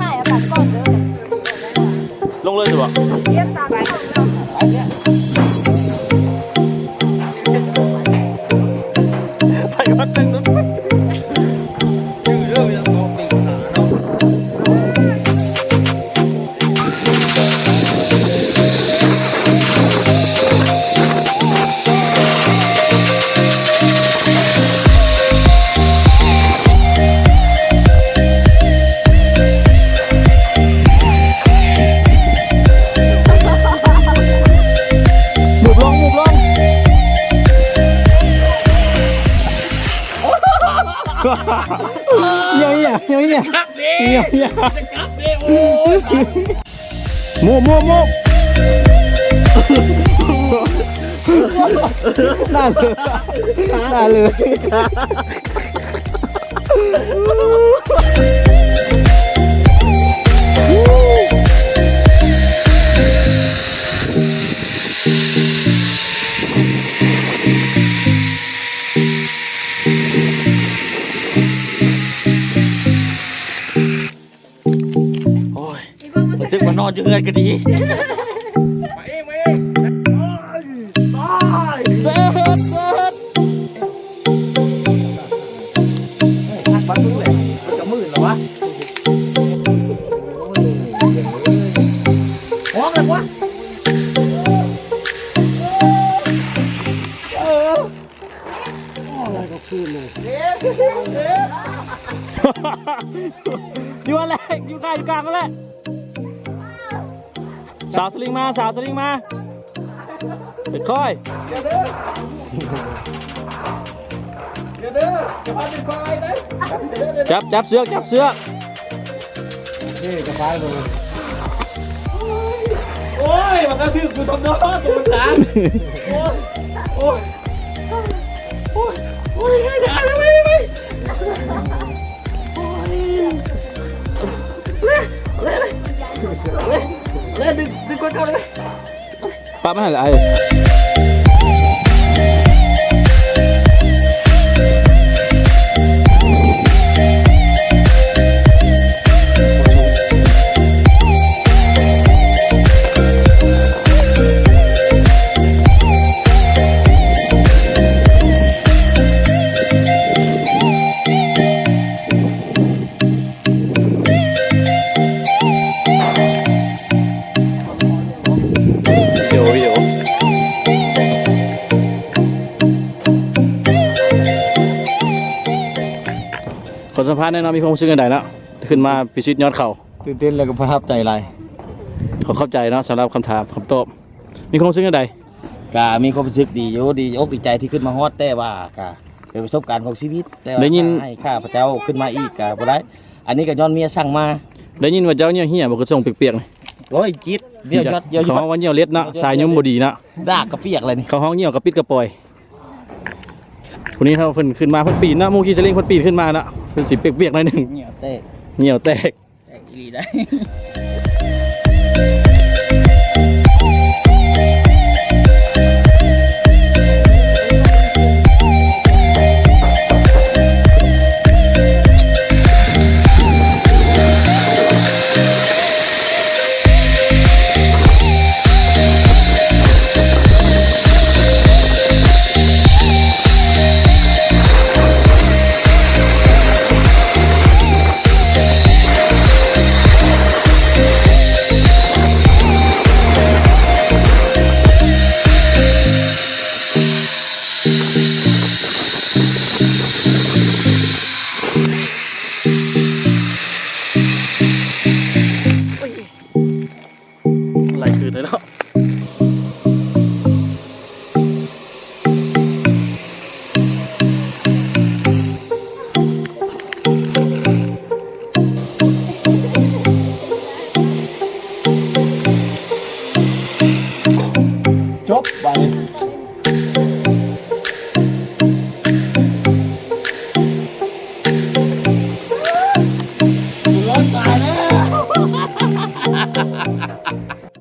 ຖ່າຍເອົາກັນກ່ອນເດີ ລົງເລີຍຊິບໍ່? ໄປວັດໜຶ່ງ ມຸບລົງ ມຸບລົງ ເຫຍົ້ຍໆ ເຫຍົ້ຍໆ ຄັກເດ້ ເຫຍົ້ຍໆ ຄັກເດ້ ໂອ້ຍ ມຸບ ມຸບ ມຸບ ໜ້າເລີຍ ໜ້າເລີຍ. ໂອ້ຍ ຮູ້ສຶກວ່ານອນຢູ່ເຮືອນກໍດີ. ມາອີກ ມາອີກ ຕາຍ ເສີດ ເສີດ ເຮີ້ຍ ມັນກະມືດແລ້ວວະ ຮ້ອງແລ້ວວະ ເອີ. ໂອ້ຍ ກໍຄືນເລີຍ ຢູ່ຫັ້ນແຫຼະ ຢູ່ໃກ້ຢູ່ກາງຫັ້ນແຫຼະ ສາວສະລິງມາ ສາວສະລິງມາ ຄ່ອຍໆ ຢ່າເດີ ຢ່າເດີ ຢ່າພາເປັນຄວາຍເດີ ຈັບ ຈັບເຊືອກ ຈັບເຊືອກ. ນີ້ກະພາຍເບິ່ງ ໂອ້ຍ ມັນກະຖືກກູທຳເນາະ ໂຕມັນຕາຍ ໂອ້ຍ ໂອ້ຍ ໂອ້ຍ ໂອ້ຍ ຢ່າ ຢ່າ ໄປ ໄປ ໂອ້ຍ ເອົາເລີຍ ເອົາເລີຍ ເອົາເລີຍ ດຶງ ດຶງກ່ອນ ເອົາເລີຍ. ປະມາຫັ້ນລະ ເອີ. ວິດີໂອ ວິດີໂອ ຂໍສຳພາດແດ່ເນາະ ມີຄວາມຮູ້ສຶກແນວໃດເນາະ ຂຶ້ນມາພິຊິດຍອດເຂົາ? ຕື່ນເຕັ້ນ ແລ້ວກໍປະທັບໃຈຫຼາຍ. ຂໍຂອບໃຈເນາະ ສຳລັບຄຳຖາມຄຳຕອບ. ມີຄວາມຮູ້ສຶກແນວໃດ? ກະມີຄວາມຮູ້ສຶກດີຢູ່ ດີອົກດີໃຈທີ່ຂຶ້ນມາຮອດ ແຕ່ວ່າກະ ເປັນປະສົບການຂອງຊີວິດ ແຕ່ວ່າ ໄດ້ຍິນ ຖ້າໃຫ້ຂ້າພະເຈົ້າຂຶ້ນມາອີກກະບໍ່ໄດ້ ອັນນີ້ກະຍ້ອນເມຍສັ່ງມາ. ໄດ້ຍິນວ່າເຈົ້າເຫຍ້ຍເຫຍ ບໍ່ຄືສົ່ງປຽກໆ ນີ້. ໂອ້ຍ ຈິດ ດຽວ ດຽວ ເຂົາຮ້ອງວ່າເຫຍ້ຍວເລັດເນາະ ສາຍຍົມບໍ່ດີເນາະ ດາກກະປຽກແລ້ວນີ້ ເຂົາຮ້ອງເຫຍ້ຍວກະປິດກະປ່ອຍ. ຜູ້ນີ້ເຂົາເພິ່ນຂຶ້ນມາ ເພິ່ນປີນເນາະ ໝູ່ຂີ່ສະລິງເພິ່ນປີນຂຶ້ນມາເນາະ ເພິ່ນຊິປຽກໆ ໜ້ອຍໜຶ່ງ ເຫຍ້ຍວແຕກ ເຫຍ້ຍວແຕກ. ແຕກອີ່ຫຼີໄດ໋.